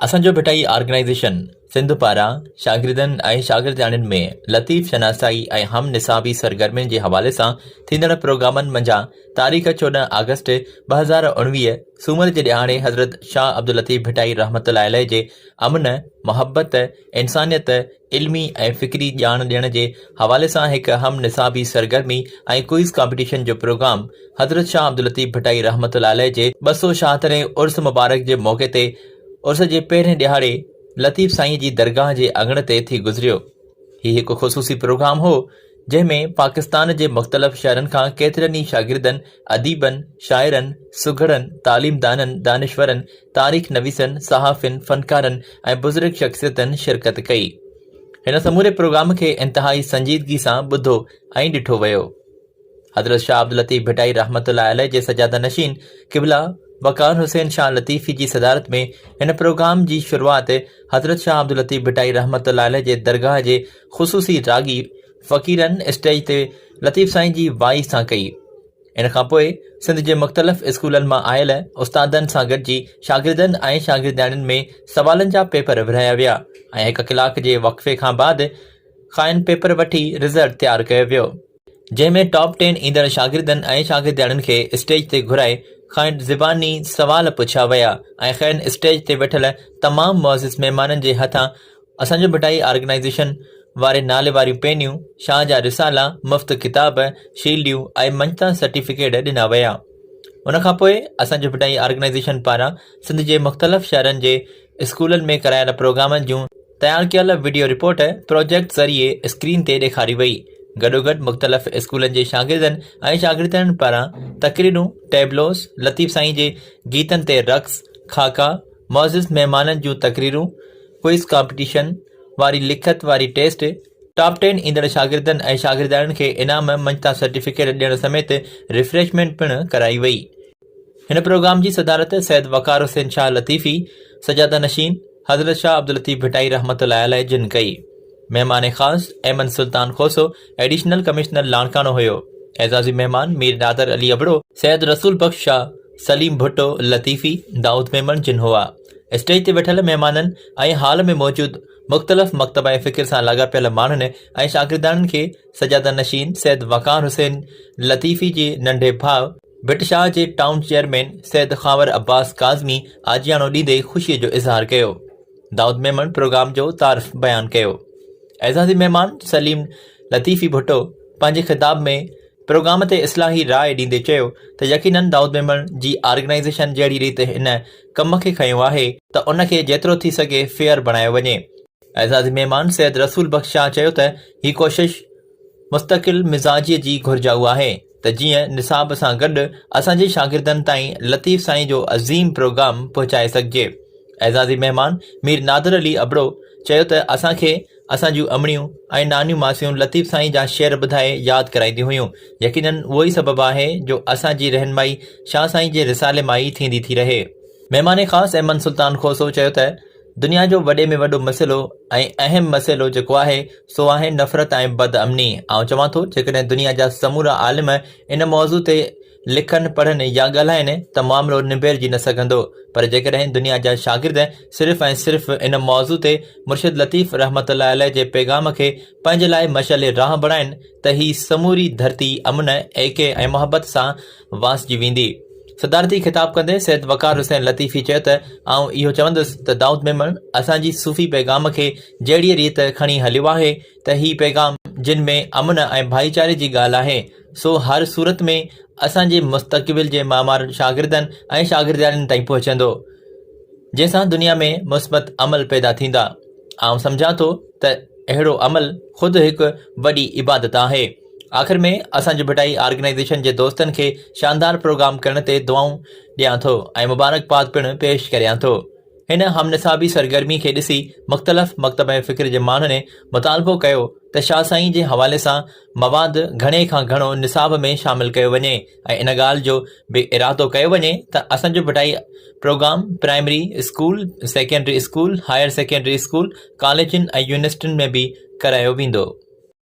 اسان جو ڀٽائي آرگنائيزيشن سنڌ پاران شاگردن ۽ شاگردياڻين ۾ لطيف شناسائي ۽ هم نصابي سرگرمين جي حوالي سان ٿيندڙ پروگرامن منجهان تاريخ 14 آگسٽ 2019 سومر جي ڏهاڙي حضرت شاهه عبداللطيف ڀٽائي رحمة الله عليه جي امن، محبت، انسانيت، علمي ۽ فڪري ڄاڻ ڏيڻ جي حوالي سان هڪ هم نصابي سرگرمي ۽ ڪوئز ڪامپيٽيشن جو پروگرام حضرت شاهه عبداللطيف ڀٽائي رحمة الله عليه جي 276 هين عرس مبارڪ جي موقعي تي عرس جي پهرين ڏهاڙي لطيف سائينء جي درگاهه جي اڱڻ تي ٿي گذريو. هي هڪ خصوصي پروگرام هو، جنهن ۾ پاڪستان جي مختلف شهرن کان ڪيترن ئي شاگردن، اديبن، شاعرن، سگهڙن، تعليمدانن، دانشورن، تاريخ نويسن، صحافين، فنڪارن ۽ بزرگ شخصيتن شرڪت ڪئي. هن سموري پروگرام کي انتهائي سنجيدگي سان ٻڌو ۽ ڏٺو ويو. حضرت شاهه عبداللطيف ڀٽائي رحمة الله عليه جي سجاده نشين قبله وقار حسين شاهه لطيفي جي صدارت ۾ هن پروگرام جي شروعات حضرت شاهه عبداللطيف ڀٽائي رحمة الله عليه جي درگاهه جي خصوصي راڳي فقيرن اسٽيج تي لطيف سائين جي وائي سان ڪئي. ان کان پوء سنڌ جي مختلف اسڪولن مان آيل استادن سان گڏجي شاگردن ۽ شاگردياڻين ۾ سوالن جا پيپر ورهايا ويا ۽ هڪ ڪلاڪ جي وقفي کان بعد کانئن پيپر وٺي رزلٽ تيار ڪيو ويو. جنهن ۾ ٽاپ ٽين ايندڙ شاگردن ۽ شاگردياڻين کي اسٽيج تي گهرائي کانئن زباني سوال پڇيا ويا ۽ کين اسٽيج تي ويٺل تمام معزز مهمانن جي هٿان اسان جو ڀٽائي آرگنائيزيشن واري نالي واريون پينيون، شاهه جا رسالا، مفت ڪتاب، شيلڊيون ۽ مڃتا سرٽيفڪيٽ ڏنا ويا. ان کان پوء اسان جو ڀٽائي آرگنائيزيشن پاران سنڌ جي مختلف شهرن جي اسڪولن ۾ ڪرايل پروگرامن جون تيار ڪيل وڊيو رپورٽ پروجيڪٽ ذريعي اسڪرين تي ڏيکاري وئي. گڏوگڏ مختلف اسڪولن جي شاگردن ۽ شاگردياڻين پاران تقريرون، ٽيبلوز، لطيف سائين جي گيتن تي رقص، خاڪا، معزز مهمانن جون تقريرون، ڪوئز ڪامپٽيشن واري لکت واري ٽيسٽ، ٽاپ ٽين ايندڙ شاگردن ۽ شاگردياڻين کي انعام، مڃتا سرٽيفڪيٽ ڏيڻ سميت ريفريشمينٽ پڻ ڪرائي وئي. هن پروگرام جي صدارت سيد وقار حسين شاهه لطيفي، سجاده نشين، حضرت شاهه عبداللطيف ڀٽائي رحمة الله عليه جن ڪئي. مهمان خاص احمد سلطان کوسو ايڊيشنل ڪمشنر لاڙڪاڻو هيو. اعزازي مهمان مير نادر علي ابڙو، سيد رسول بخش شاهه، سليم ڀٽو لطيفي، دائود ميمڻ جن هئا. اسٽيج تي ويٺل مهمانن ۽ هال ۾ موجود مختلف مڪتبه فڪر سان لاڳاپيل ماڻهن ۽ شاگرداڻين کي سجاده نشين سيد وقار حسين لطيفي جي ننڍي ڀاء ڀٽ شاهه جي ٽائون چيئرمين سيد خاور عباس ڪاظمي آجياڻو ڏيندي خوشي جو اظهار ڪيو. دائود ميمڻ پروگرام جو تعارف بيان ڪيو. اعزازي مهمان سليم لطيفي ڀٽو پنهنجي خطاب ۾ پروگرام تي اصلاحي راء ڏيندي چيو ته يقينن دائود ميمڻ جي آرگنائيزيشن جهڙي ريت هن ڪم کي کنيو آهي ته ان کي جيترو ٿي سگهي فيئر بڻايو وڃي. اعزازي مهمان سيد رسول بخش شاهه چيو ته هي ڪوشش مستقل مزاجيء جي گهرجائو آهي ته جيئن نصاب سان گڏ اسان جي شاگردن تائين لطيف سائين جو عظيم پروگرام پهچائي سگهجي. اعزازي مهمان مير نادر علي ابڙو چيو ته اسان کي اسان جون امڙيون ۽ نانيون ماسيون لطيف سائين جا شعر ٻڌائي ياد ڪرائينديون هيون يقينن اهو ئي سبب آهي جو اسان جي رهنمائي شاهه سائين جي رسالي مان ئي ٿيندي ٿي رهي. مهمان خاص احمد سلطان کوسو چيو ته دنيا جو وڏي ۾ وڏو مسئلو ۽ اهم مسئلو جيڪو آهي سو آهي نفرت ۽ بد امني. آئون چوان ٿو جيڪڏهن دنيا جا سمورا عالم ان موضوع تي لکن، پڙهن يا ڳالهائن ته معاملو نبيرجي نه سگهندو پر جيڪڏهن دنيا جا شاگرد صرف ۽ صرف ان موضوع تي مرشد لطيف رحمة الله عليه جي پيغام کي پنهنجي لاء مشعل راهه بڻائن ته هي سموري ڌرتي امن، ايڪي ۽ محبت سان واسجي ويندي. صدارتي خطاب ڪندي سيد وقار حسين لطيفي چيو ته آئون اهو چوندس ته دائود ميمڻ اسان جي صوفي پيغام کي جهڙيء ريت کڻي هليو آهي ته هي پيغام جن ۾ امن ۽ ڀائيچاري جي ڳالهه آهي سو هر صورت ۾ اسان جي مستقبل جي معمار شاگردن ۽ شاگردياڻين تائين پهچندو جنهن سان دنيا ۾ مثبت عمل پيدا ٿيندا. آئون سمجهان ٿو ته اهڙو عمل خود هڪ وڏي عبادت آهي. آخر ۾ اسان جو ڀٽائي آرگنائيزيشن جي دوستن کي شاندار پروگرام ڪرڻ تي دعائون ڏيان ٿو ۽ مبارڪباد پڻ پيش ڪريان ٿو. هن هم نصابي سرگرمي کي ڏسي مختلف مڪتبه فڪر جي ماڻهن مطالبو ڪيو ته شاهه سائين جي حوالي سان مواد گهڻي کان گهڻو نصاب ۾ شامل ڪيو وڃي ۽ ان ڳالهه جو به ارادو ڪيو وڃي ته اسان جو Bhittai programme primary school, secondary school, higher secondary school, ڪاليجن ۽ يونيورسٽين ۾ به ڪرايو ويندو.